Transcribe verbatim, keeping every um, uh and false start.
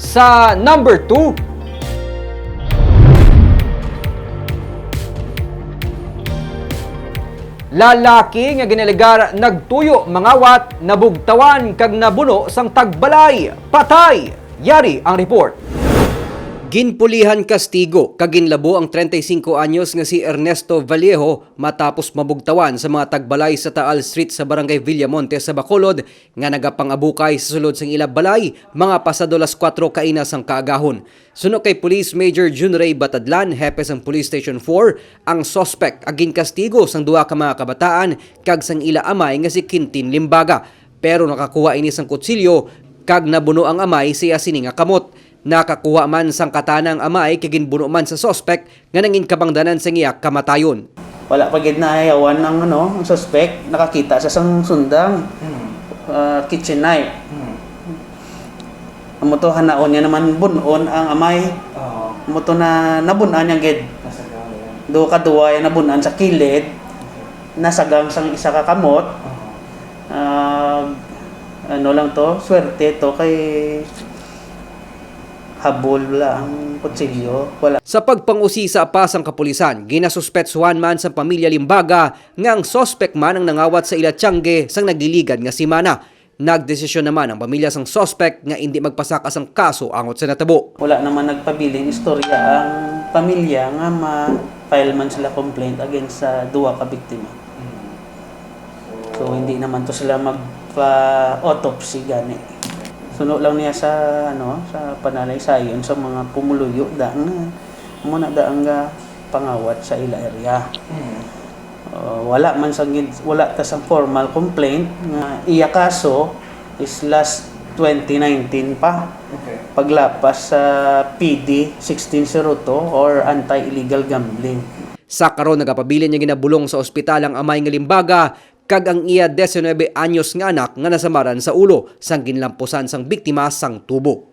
Sa number two, lalaki nga ginalegar nagtuyo mangawat, nabugtawan kag nabuno sang tagbalay. Patay! Yari ang report. Ginpulihan kastigo kag ginlabo ang treinta y cinco anyos nga si Ernesto Vallejo matapos mabugtawan sa mga tagbalay sa Taal Street sa Barangay Villamonte sa Bacolod nga nagapangabukay sa sulod sang ila balay mga pasado las kuwatro kaina sang kaagahon. Suno kay Police Major Jun Ray Batadlan, hepe sang Police Station four, ang suspect ang ginkastigo sang duha ka mga kabataan kag sang ila amay nga si Quintin Limbaga. Pero nakakuha ini sang kutsilyo kag nabuno ang amay sa iya sini nga kamot. Nakakuha man sang katana ang amay kag ginbuno man sa suspect nga nangin-kabangdanan sang iya kamatayon. Wala pa gid naayawan ang, ano, ang suspect, nakakita sa sang sundang, Hmm. ah, kitchen knife. Hmm. Amo to, hanaon niya naman bun-on ang amay. Oo. Amo to na nabun-an niya gid. Nasagang niya. Duha ka duwa yung nabun-an sa kilid. Okay. Nasagang sang isa ka kamot. Oo. Ah, ano lang to, swerte to kay habol wala ang kutsilyo. Wala. Sa pagpangusisa pa sang kapulisan, ginasuspetsuhan man sang pamilya Limbaga nga ang suspect man ang nangawat sa ila tiyangge sang nagliligad nga semana. Nagdesisyon naman ang pamilya sang suspect nga indi magpasaka sang kaso angot sa natabo. Wala naman nagpabiling istorya ang pamilya nga ma-file man sila complaint against sa duha ka biktima. So, hindi naman to sila magpa-autopsy gani. Suno lang niya sa, ano, sa panalay sayon sa mga pumuluyo da nga amo na da ang, ah, pangawat sa ila area. Mm. Uh, wala man sa gid-, wala ta sang formal complaint nga iya kaso is last twenty nineteen pa. Okay. Paglapas sa P D sixteen zero two or anti-illegal gambling. Sa karon, nagapabilin nga ginabulong sa ospital ang amay nga Limbaga kag ang iya diecinuebe anyos nga anak nga nasamaran sa ulo sang ginlampusan sang biktima sang tubo.